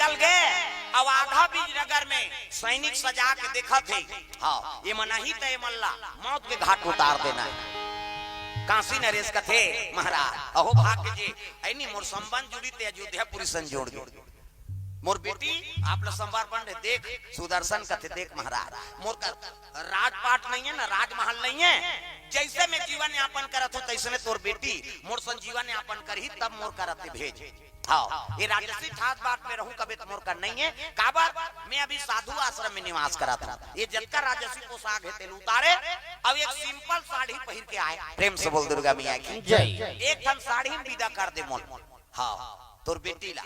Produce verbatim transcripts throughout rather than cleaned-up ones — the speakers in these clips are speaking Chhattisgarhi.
निकल गे। अब आधा बीजनगर में सैनिक सजा के देखत हे, हाँ, ये मन नहीं त ये मन ला मौत के घाट उतार देना हे। काशी नरेश कथे, महाराज, अहो भाग्य जे, ऐनी मोर संबंध जुड़ी ते अयोध्यापुरी सन जोड़ गे। मोर बेटी आप ला समर्पण दे, देख, सुदर्शन कथे, देख महाराज, मोर कर राजपाट नहीं है ना, राजमहल नहीं है, जैसे मैं जीवन यापन करत हूँ तैसने तोर बेटी मोर सन जीवन यापन करही, तब मोर करत हे भेज। हाँ, ये राजसी ठाट बाट में रहूं कबे त मोर कर नहीं है, काबर मैं अभी साधु आश्रम में निवास करत हूँ। ये जतका राजसी पोशाक हे तेल उतारे, अब एक सिंपल साड़ी पहिर के आए। प्रेम से बोल दुर्गा मैया की जय। एक ठन साड़ी में विदा कर दे मोल। हाँ, तोर बेटी ला,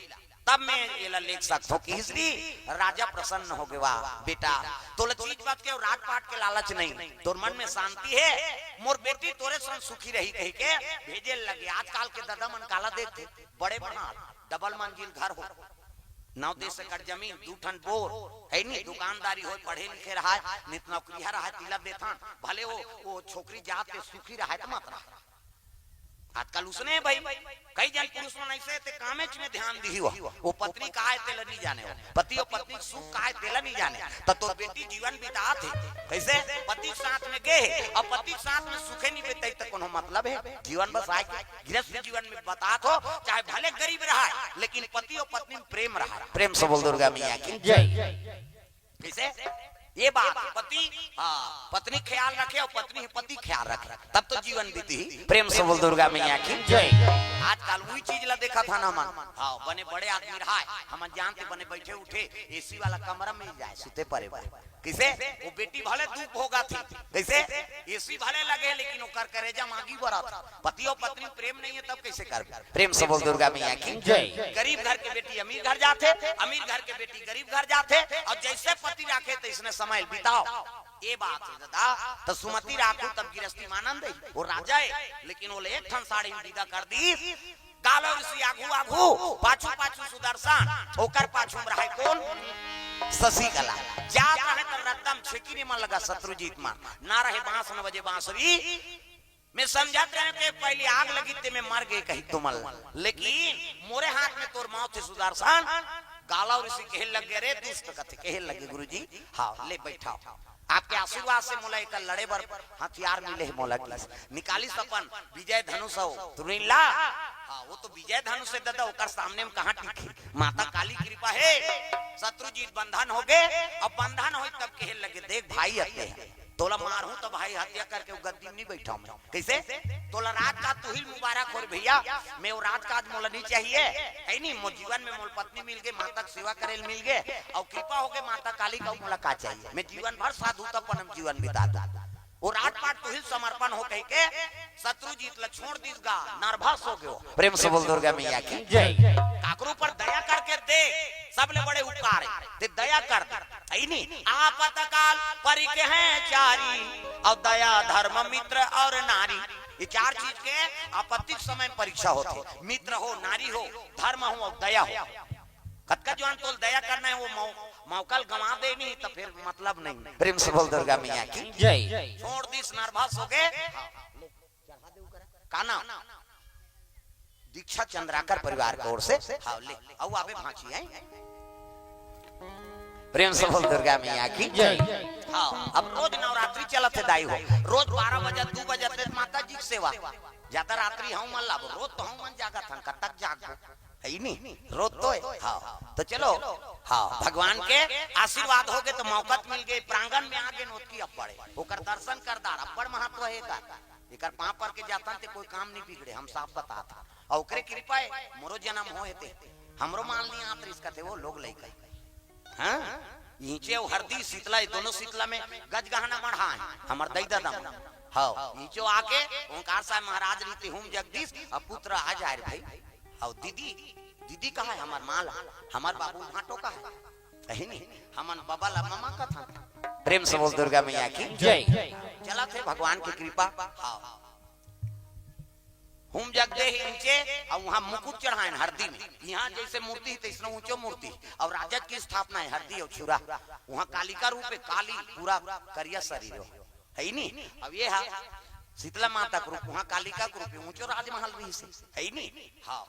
तब मैं एला लेख सकत हूँ कि श्री राजा प्रसन्न हो गए, वाह बेटा, तोला चीज बात के राजपाट के लालच नहीं, तोर मन में शांति है, मोर बेटी तोरे संग सुखी रही कह के भेजे लगे। आजकल के दादा मन काला देखते, बड़े महल, डबल मंजिल घर हो, नौ दस एकड़ जमीन, दू ठन बोर, है नी, दुकानदारी होय, पढ़े लिखे रहाय, नित नौकरिया रहाय, तिला देथन, भले वो, वो छोकरी जात के सुखी रहाय त मत रहाय। आजकल उसने भाई, कई जन पुरुष मन ऐसे ते कामेच में ध्यान दिही हुआ, वो पत्नी का है तेला नहीं जाने हो, पति और पत्नी सुख का है तेला नहीं जाने, त तोर बेटी जीवन बितात हे। कैसे? पति के साथ में गे हे, अब पति के साथ में सुखे नहीं बिताही त कोनो मतलब है? जीवन बस आए के गृहस्थ जीवन में बतात हो, चाहे भले गरीब रहाय, लेकिन पति और पत्नी में प्रेम रहाय। प्रेम से बोल दुर्गा मैया की जय। कैसे? ये बात पति, हाँ, पत्नी ख्याल रखे और पत्नी पति ख्याल रखे, तब तो जीवन बीती। प्रेम से बोल दुर्गा मैया की जय। आजकल वही चीज ला देखत हन हमन, हाँ, बने बड़े आदमी रहाय, हमन जानते बने बैठे उठे एसी वाला कमरा मिल जाए, सुते परे बर। किसे? वो बेटी भले दुख भोगत हे, कैसे? एसी भले लगे, लेकिन ओकर करेजा म आगी बरत हे। पति और पत्नी प्रेम नहीं है, तब कैसे करबे? प्रेम से बोल दुर्गा मैया की जय। गरीब घर के बेटी अमीर घर जाथे, अमीर घर के बेटी गरीब घर जाथे, और जैसे पति राखे तैसने समय बिताओ। ये बात है दादा, तो सुमति राखू तब गृहस्थी में आनंद है। वो राजा है, लेकिन वो एक ठन साड़ी में विदा कर दी। कालो ऋषि आघू आघू, पाछू पाछू सुदर्शन, ओकर पाछू में रहे कौन? शशिकला। जात रहे तब रद्दा म छेकी रे मन लगा शत्रुजीत मन, ना रहे बांस न बजे बांसुरी। मैं समझत रहे कि पहली आग लगी ते मैं मर गए कही तुमन ला, लेकिन मोरे हाथ में तोर मौत हे सुदर्शन। कालो ऋषि कहे लग गए, रे दुष्ट कथे, कहे लगे गुरुजी, हाँ, ले बैठाओ। आपके आशीर्वाद से मोला एकर लड़े बर हथियार मिले हे मोला। किस निकालिस अपन विजय धनुष हो तुरिन ला। हाँ, वो तो विजय धनुष हे दादा, ओकर सामने में कहाँ टिकी? माता काली कृपा हे। शत्रुजीत बंधन हो गए, अब बंधन होय तब कहे लगे, देख भाई, अते हे, तोला मारहूं तो भाई हत्या करके वो गद्दी में नहीं बैठाऊं मैं। कैसे? तोला राजकाज तुहिल मुबारक हो रे भैया, मैं वो राजकाज मोला नहीं चाहिए, है नहीं, मोर जीवन में मोल पत्नी मिल गई, माता के सेवा करे ल मिल गए, और कृपा हो गए माता काली का, मोला का चाहिए? मैं जीवन भर साधु तपन में जीवन बिता दूं। वो राजपाट तुहिल समर्पण हो कह के शत्रुजीत ला छोड़ दिस गा, नर्वस हो गयो। प्रेम से बोल दुर्गा मैया की जय। काकरो पर दया करके दे, सबले बड़े उपकार है, ते दया कर दे। है नी? आपतकाल परिके हैं चारी, और दया, धर्म, मित्र और नारी। ये चार चीज के आपत्ति के समय परीक्षा होथे। मित्र हो, नारी हो, धर्म हो और दया हो। कतका जुआन तोल दया करना है, वो मौ-, मौका ल गंवा दे नहीं तो फिर मतलब नहीं। प्रेम से बोल दुर्गा मैया की जय। छोड़ दिस, नर्वस हो गए। का नाम? दीक्षा चंद्राकर परिवार की ओर से। हाँ, ले, अउ आबे भांची है। प्रेम से बोल दुर्गा मैया की जय। हाँ, अब रोज नवरात्रि चलत हे दाई हो, रोज बारह बजे, दू बजे ते माता जी के सेवा। ज्यादा रात्रि हूँ मन लाबो, रोज तो हूँ मन जागत हन, कब तक जागबो? है ही नहीं, रोज तो है। हाँ, तो चलो, हाँ, भगवान के आशीर्वाद हो गए तो मौका मिल गए, प्रांगण में आ गए, नोत की अब्बड़ है, ओकर दर्शन कर दार, अब्बड़ महत्व है एकर। एकर पांव पर के जातन ते कोई काम नहीं बिगड़े, हम साफ बतात हन। और ओकरे कृपा है, मोरो जन्म हो हेते, हमरो माल नहीं आत रिस कथे वो लोग लइका। हाँ? ईंचे अउ हरदी शीतला, ये दोनों शीतला में गज गहना मढ़ा है, हमर दई ददा मन। हाँ, ईंचो आके ओंकार साहब महाराज रीति हुम जगदीश, अब पुत्र आ जाए रे भाई। और दीदी, दीदी कहाँ है हमर माला, हमर बाबू भाटो कहाँ है? कहीं नहीं, हमन बबा ला ममा कथन। प्रेम से बोल दुर्गा मैया की जय। चलत हे भगवान की कृपा। हाँ। हुम जग दे ही ऊंचे, और वहां मुकुट चढ़ाएन हरदी में। यहाँ जैसे मूर्ति है, तैसने ऊंचो मूर्ति। और राजत की स्थापना है हरदी और छुरा। वहां कालिका रूप है, काली, पूरा करिया शरीर हो। है ही नहीं? अब ये हा शीतला माता के रूप, वहां कालिका के रूप है, ऊंचो राजमहल रहिसे। है ही नहीं? हाँ।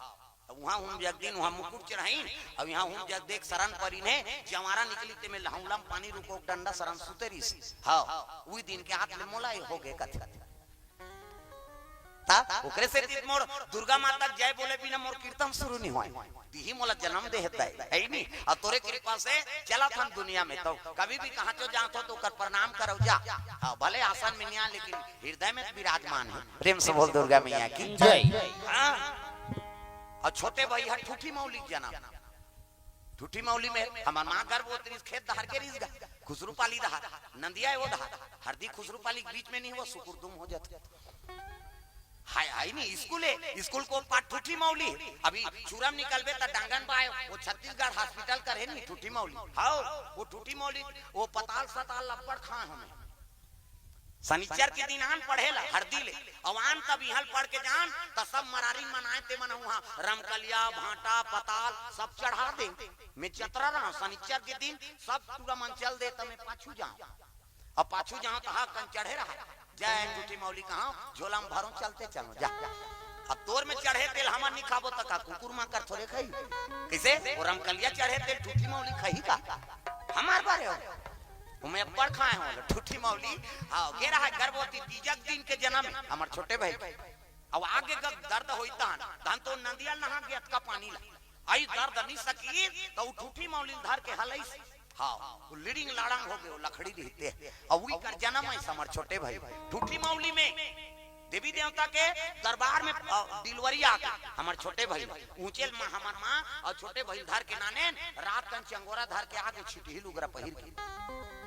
उहाँ हूँ जग दिन उहाँ मुकुट चढ़ाइन, अउ इहाँ हूँ जग देख सरन परिन हे, जवारा निकली ते में लहौलम पानी रुको डंडा सरन सुते रिस। हाँ, उही दिन के हाथ ले मोला ए हो गे कथे। ता ओकरे से तीत मोर दुर्गा माता के जय बोले बिना मोर कीर्तन शुरू नहीं होय। तिही मोला जन्म दे हे दाई, हे नी? अउ तोरे कृपा से चलत हन दुनिया में, तो कभी भी कहाँ चो जात हो तो ओकर प्रणाम करव जा। हाँ, भले आसन में नहीं आ, लेकिन हृदय में विराजमान हे। प्रेम से बोल दुर्गा मैया की जय। हाँ। अउ छोटे भाई हर ठूठी मौली के जन्म। ठूठी मौली में हमर माँ गर्भवती रिस, खेत डहर के रिस गा, खुसरू पाली डहर, नंदिया ए ओ डहर, हरदी खुसरू पाली के बीच में नहीं हो, सुकुर दुम हो जाथे। हाय, हाय नी, स्कूल हे, स्कूल के ओ पार ठूठी मौली हे। अभी छुरा म निकलबे त डांगन बाय, ओ छत्तीसगढ़ हॉस्पिटल कर हे नी, ठूठी मौली। हाँ, ओ ठूठी मौली, ओ पताल सताल अब्बड़ खाए हमें। सनिचर के दिन आन पढ़े ला, हरदी ले, अउ आन तब इहाँ ल पढ़ के जान, त सब मरारी मन आए ते मन उहाँ रमकलिया, भांटा, पताल सब चढ़ा दे। मैं चतरा रहा, सनिचर के दिन सब टूरा मन चल दे, त मैं पाछू जाऊँ। अब पाछू जाऊँ त हा कन चढ़े रहा, जय ठूठी मौली कहाँ, झोला में भरो, चलते चलो, जा। अब तोर में चढ़े तेल हमन नहीं खाबो त का कुकुर माकर थोरे खाई? कैसे? ओ रमकलिया चढ़े तेल ठूठी मौली खाही का? हमार बारे हो। ओमे अब्बड़ खाए हो, ठूठी मौली। हाँ, गे रहा गर्भवती तीजक दिन के जन्म हे, हमर छोटे भाई के। अब आगे गग दर्द होई तहन, तहन तो नंदिया नहा गे अतका पानी ला। आई दर्द नहीं सकी, तो उ ठूठी मौली धर के हलई से। हाँ, वो लिड़िंग लाड़ांग हो गए, वो लकड़ी रहते। अब वही कर जन्म हे हमर छोटे भाई। ठूठी मौली में देवी देवता के दरबार में, अ, डिलीवरी आ गई। हमर छोटे भाई, ऊंचे ल माँ, हमर माँ अउ छोटे भाई धर के नाने, रात कन चंगोरा धर के आगे छिटही लुगरा पहिर के।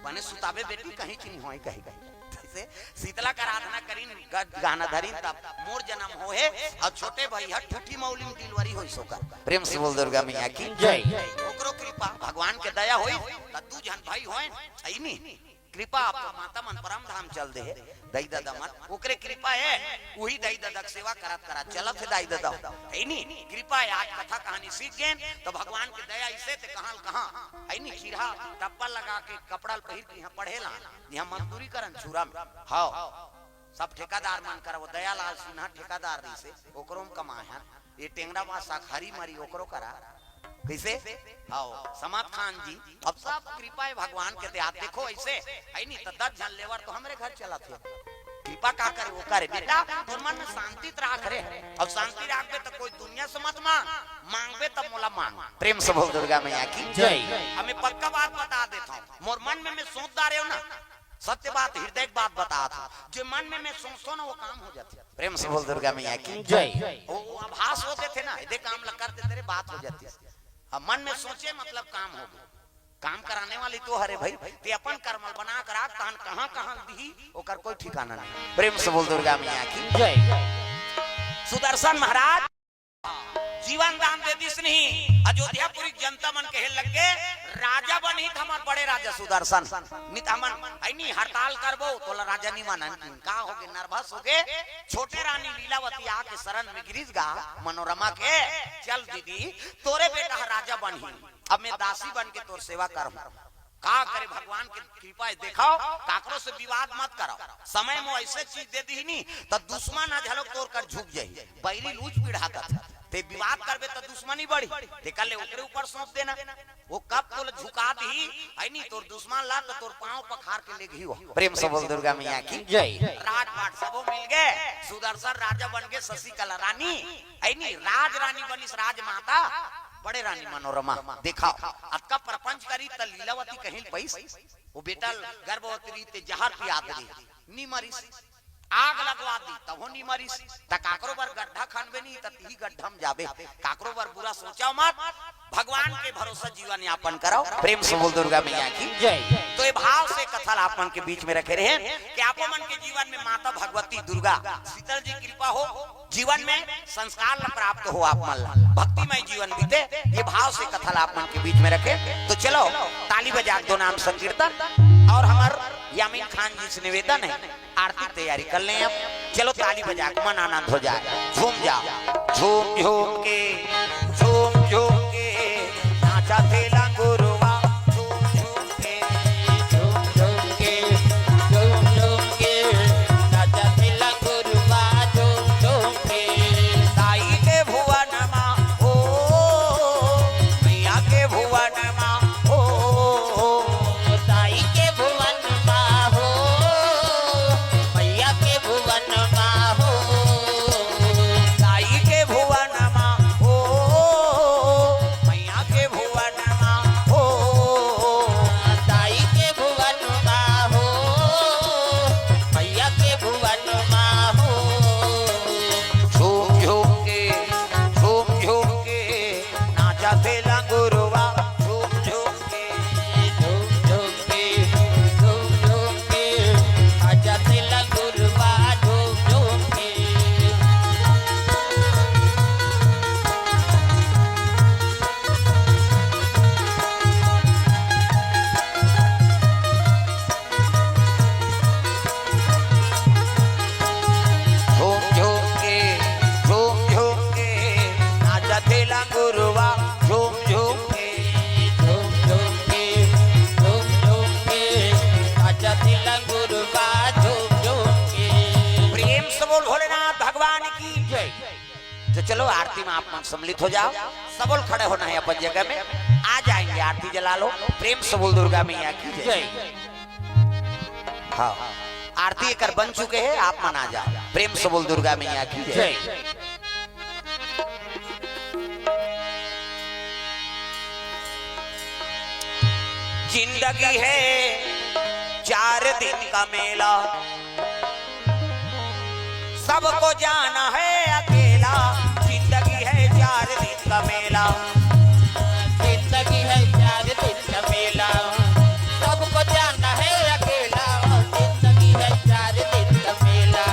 बने सुताबे बेटी, कहीं चीनी होए कही गई। जैसे शीतला का आराधना करीन, ग-, गाना धरीन, तब मोर जन्म हो हे, अउ छोटे भाई हर ठूठी मौली में डिलीवरी होई सोकर। प्रेम से बोल दुर्गा मैया की जय। ओकरो कृपा, भगवान के दया होई, त दू झन भाई होए, सही नी? कृपा आप माता मन परम धाम चल दे हे, दई ददा मन, ओकरे कृपा हे, उही दई ददा के सेवा करत करत चलत हे दाई ददा, हे नी? कृपा हे, आज कथा कहानी सीख गेन, त भगवान के दया इसे ते कहाँ ल कहाँ, हे नी? खीरा टप्पा लगा के कपड़ा ल पहिर के इहाँ पढ़े ला, इहाँ मजदूरी करन छुरा में, हाँ, सब ठेकादार मन करा, वो दयालाल सिन्हा ठेकादार रहिसे, ओकरो में कमाए हन, ये टेंगरा बासा हरी मरी ओकरो करा, कैसे? हाँ, समाद खान जी, अब सब कृपा हे भगवान के दया। देखो ऐसे, हे नी, त दस झन लेबर तो हमरे घर चलत हे। कृपा का करे, वो करे। बेटा, तोर मन में शांति त राख रे। अब शांति राखबे त कोई दुनिया से मत मांग, मांगबे त मोला मांग। प्रेम से बोल दुर्गा मैया की जय। अब मैं पक्का बात बता देता हूँ, मोर मन में मैं सोच डारे हो ना, सत्य बात, हृदय के बात बतात हूँ, जे मन में मैं सोचो ना, वो काम हो जाथे। प्रेम से बोल दुर्गा मैया की जय। वो, वो आभास हो जाथे ना, एदे काम ल कर देथे रे, बात हो जाथे। अब मन में सोचे मतलब काम हो गए। काम कराने वाली तो हरे भाई, ते अपन करमल बना कर राख, तहन कहाँ कहाँ दिही, ओकर कोई ठिकाना नहीं। प्रेम से बोल दुर्गा मैया की जय। सुदर्शन महाराज जीवन दान दे दिस नहीं, अयोध्यापुरी जनता मन कहे लग गे, राजा बनही त हमर बड़े राजा सुदर्शन, नहीं त हमन, हे नी, हड़ताल करबो, तोला राजा नहीं मानन। का हो गे, nervous हो गे, छोटे रानी लीलावती आके शरण में गिरिस गा, मनोरमा के, चल दीदी, तोरे बेटा ह राजा बनही, अब मैं दासी बन के तोर सेवा करहूँ। का करे, भगवान के कृपा हे, देखाओ, काकरो से विवाद मत कराओ। समय में ऐसे चीज दे दिही नी, त दुश्मन ह झलक तोर कर झुक जाही। बैरी लूच पीढ़ा कथे, ते विवाद करबे त दुश्मनी बढ़ी, ते कर ले ओकरे ऊपर सौंप देना। वो कब तोला झुका दिही, हे नी, तोर दुश्मन ला त तोर पाँव पखार के लेगही वो। प्रेम से बोल दुर्गा मैया की जय। राजपाट सबो मिल गए, सुदर्शन राजा बन गए, शशिकला रानी, हे नी, राज रानी बनिस राजमाता, बड़े रानी मनोरमा। देखाओ, अतका प्रपंच करी त लीलावती कहीं पैस, वो बेटा गर्भवती रही ते जहर पियात रही, नी मरिस। आग लगवा दी, तभो नी मरिस। त काकरो बर गड्ढा खनबे नी, त तिही गड्ढा में जाबे। काकरो बर बुरा सोचव मत, भगवान के भरोसा जीवन यापन करव। प्रेम से बोल दुर्गा मैया की जय। तो ये भाव से कथा ला आप मन के बीच में रखे रहे कि आप मन के जीवन में माता भगवती दुर्गा शीतल जी कृपा हो, जीवन में संस्कार ला प्राप्त हो, आप मन ला भक्तिमय जीवन बीते, ये भाव से कथा ला आप मन के बीच में रखे। तो चलो, ताली बजा के दो नाम संकीर्तन। और हमर यामीन खान जी से निवेदन है, आरती तैयारी कर लें अब। चलो, ताली बजा के मन आनंद हो जाए, झूम जाओ। झूम झूम के, झूम झूम के नाचा थे लंगुरवा, झूम झूम के, झूम झूम के, झूम झूम के नाचा थे लंगुरवा, झूम झूम के। दाई के भुवन मा, ओ आरती में आप मन सम्मिलित हो जाओ। सबोल खड़े होना है अपन जगह में, आ जाएंगे, आरती जला लो। प्रेम से बोल दुर्गा मैया की जय। जय। हाँ, आरती एकर बन चुके हैं, आप मन आ जाओ। प्रेम से बोल दुर्गा मैया की जय। जय। जिंदगी है चार दिन का मेला, सबको जाना है अकेला। जिंदगी है चार दिन का मेला। जिंदगी है चार दिन का मेला, सबको जाना है अकेला। जिंदगी है चार दिन का मेला।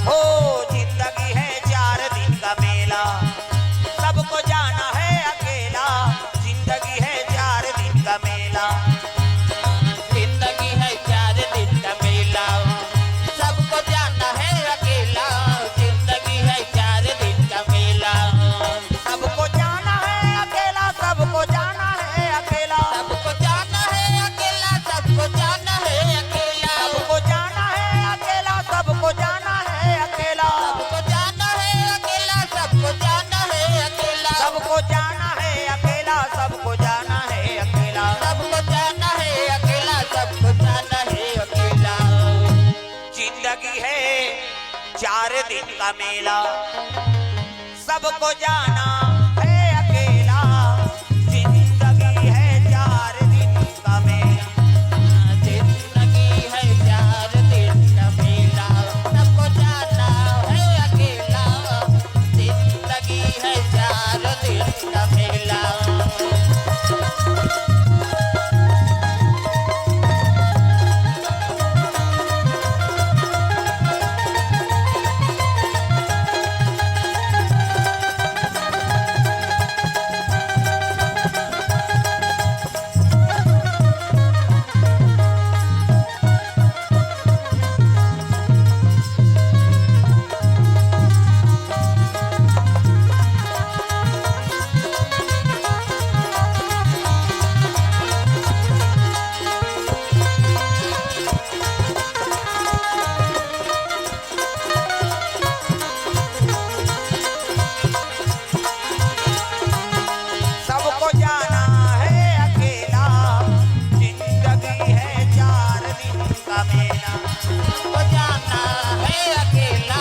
हो, जिंदगी है चार दिन का मेला, सबको जाना है अकेला। जिंदगी है चार दिन का मेला। जिंदगी है चार दिन का मेला, सबको जाना है अकेला। जिंदगी है चार दिन का मेला, सबको जाना है अकेला, सबको जाना है अकेला। सबको जाना है अकेला, सबको जाना है अकेला। सबको जाना है अकेला, सबको जाना है अकेला। सबको जाना है अकेला, सबको जाना है अकेला। सबको जाना है अकेला, सबको जाना है अकेला। सबको जाना है अकेला, सबको जाना है अकेला। जिंदगी है चार दिन का मेला, सबको जाना है अकेला। जिंदगी है चार दिन का मेला। जिंदगी है चार दिन का मेला, सबको जाना है अकेला। जिंदगी है चार दिन का मेला। सबको जाना है अकेला, जिंदगी है चार दिन का मेला। सबको जाना है अकेला,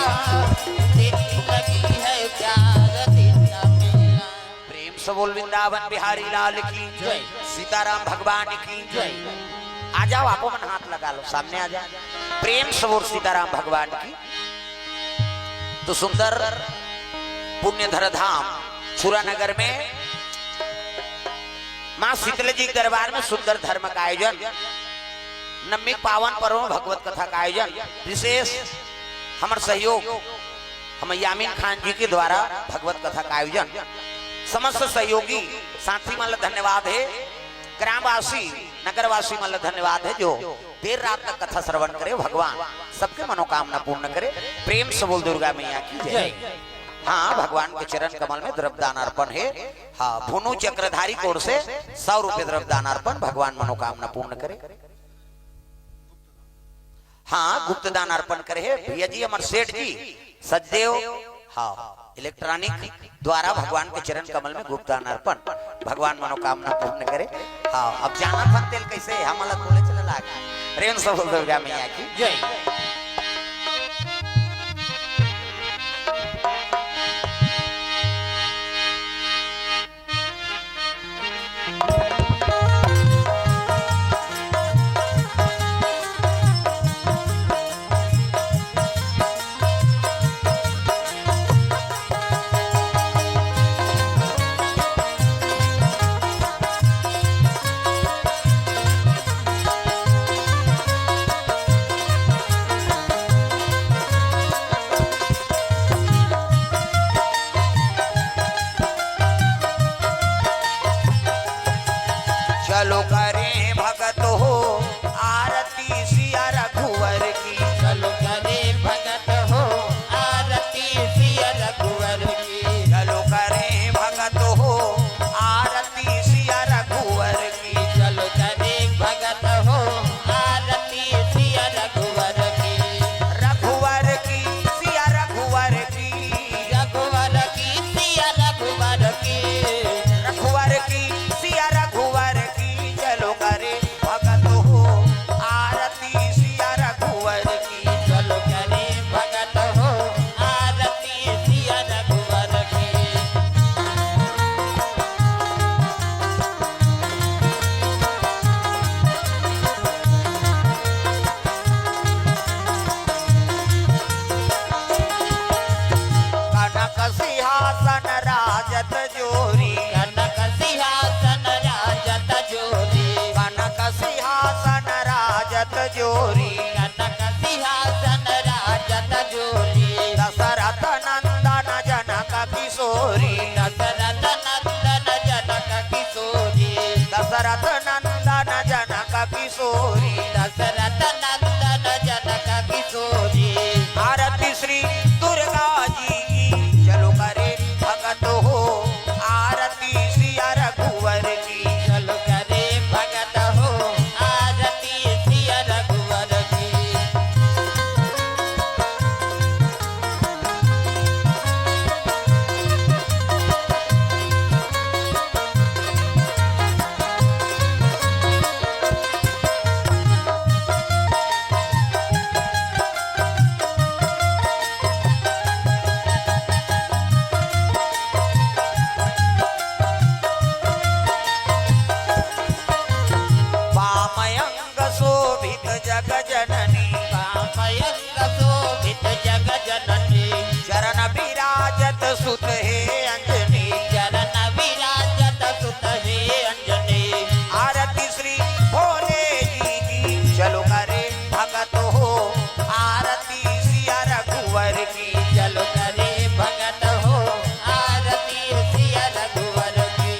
जिंदगी है चार दिन का मेला। प्रेम से बोल वृंदावन बिहारी लाल की जय। सीताराम भगवान की जय। आ जाओ, आपो मन हाथ लगा लो, सामने आ जाओ। प्रेम से बोल सीताराम भगवान की। तो सुंदर पुण्य धर धाम छुरा नगर में माँ शीतला जी के दरबार में सुंदर धर्म का आयोजन, नवमी पावन पर्व में भगवत कथा का आयोजन, विशेष हमर सहयोग हम यामीन खान जी के द्वारा भगवत कथा का आयोजन, समस्त सहयोगी साथी मन ला धन्यवाद है, ग्रामवासी नगरवासी मन ला धन्यवाद है जो देर रात तक कथा श्रवण करे। भगवान सबके मनोकामना पूर्ण करे। प्रेम से बोल दुर्गा मैया की जय। जय। हाँ, भगवान के चरण कमल में द्रव्य दान अर्पण है। हाँ, भुनु चक्रधारी कोर से सौ रुपये द्रव्य दान अर्पण, भगवान मनोकामना पूर्ण करे। हाँ, गुप्त दान अर्पण करे है भैया जी, हमर सेठ जी सचदेव। हाँ, इलेक्ट्रॉनिक द्वारा भगवान के चरण कमल में गुप्त दान अर्पण, भगवान मनोकामना पूर्ण करे। हाँ, अब जाना था तेल कैसे हमला बोले चले लाग। प्रेम से बोल दुर्गा मैया की जय। चलो करें भगत हो आरती सिया रघुवर की। चलो करें भगत हो आरती सिया रघुवर की। चलो करें भगत हो आरती सिया रघुवर की। चलो करें भगत हो आरती सिया रघुवर की। रघुवर की सिया रघुवर की। रघुवर की दशरथ नंदन जनक किशोरी। दशरथ नंदन जनक किशोरी। आरती श्री दुर्गा जी की, चलो करे भगत हो। आरती सिया रघुवर की। चलो करे भगत हो। आरती सिया रघुवर की। वामयंग शोभित जग जननी। वामयंग शोभित जग जननी। चरण विराजत सुत हे अंजनी। चरण विराजत सुत हे अंजनी। आरती श्री भोले जी की, चलो करे भगत हो। आरती सिया रघुवर की। चलो करे भगत हो। आरती सिया रघुवर की।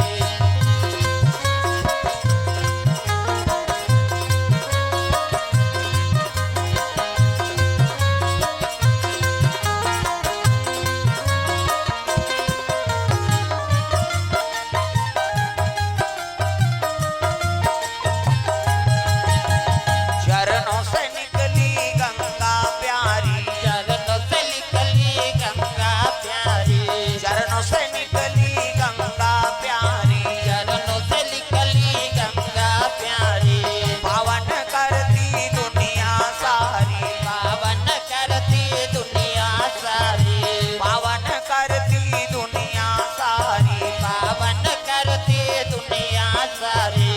चरणों से निकली गंगा प्यारी। चरणों से निकली गंगा प्यारी। चरणों से निकली गंगा प्यारी। चरणों से निकली गंगा प्यारी। पावन करती दुनिया सारी। पावन करती दुनिया सारी। पावन करती दुनिया सारी। पावन करती दुनिया सारी।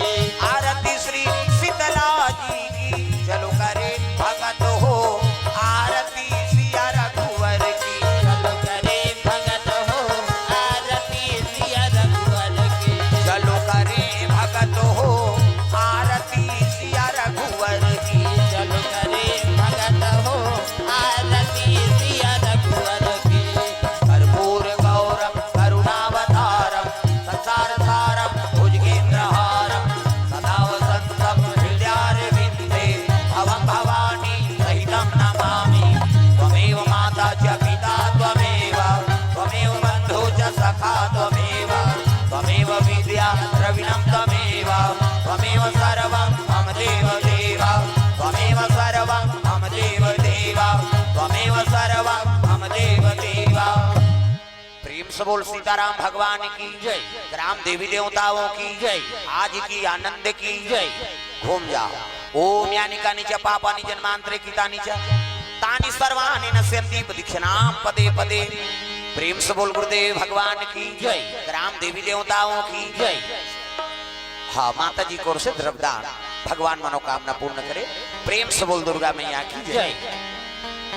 आरती श्री शीतला जी की, चलो करे भगत हो। आरती सिया रघुवर की। चलो करे भगत हो। आरती सिया रघुवर की। चलो करे भगत हो। आरती सिया रघुवर की। चलो करे भगत हो। आरती सिया रघुवर की। कर्पूर गौरम करुणावतारम संसार सारम भुजगेन्द्रहारम सदा वसंतम हृदयारविंदे भवम भवानी सहितं नमामि। त्वमेव माता च पिता त्वमेव, त्वमेव बन्धु च सखा त्वमेव, त्वमेव विद्या द्रविणं त्वमेव, त्वमेव सर्वं मम देव देव, त्वमेव सर्वं मम देव देव, त्वमेव सर्वं मम देव देव। प्रेम से बोल सीताराम भगवान की जय। ग्राम देवी देवताओं की जय। आज की आनंद की जय। घूम जाओ। ओम यानि कानि च पापानि जन्मांतरे कृतानि च तानि सर्वाणि नश्यन्ति पदक्षिणां पदे पदे। प्रेम से बोल गुरुदेव भगवान की जय। ग्राम देवी देवताओं की जय। हाँ, माता जी की ओर से द्रव्यदान। भगवान मनोकामना पूर्ण करे। प्रेम से बोल दुर्गा मैया की जय। जय।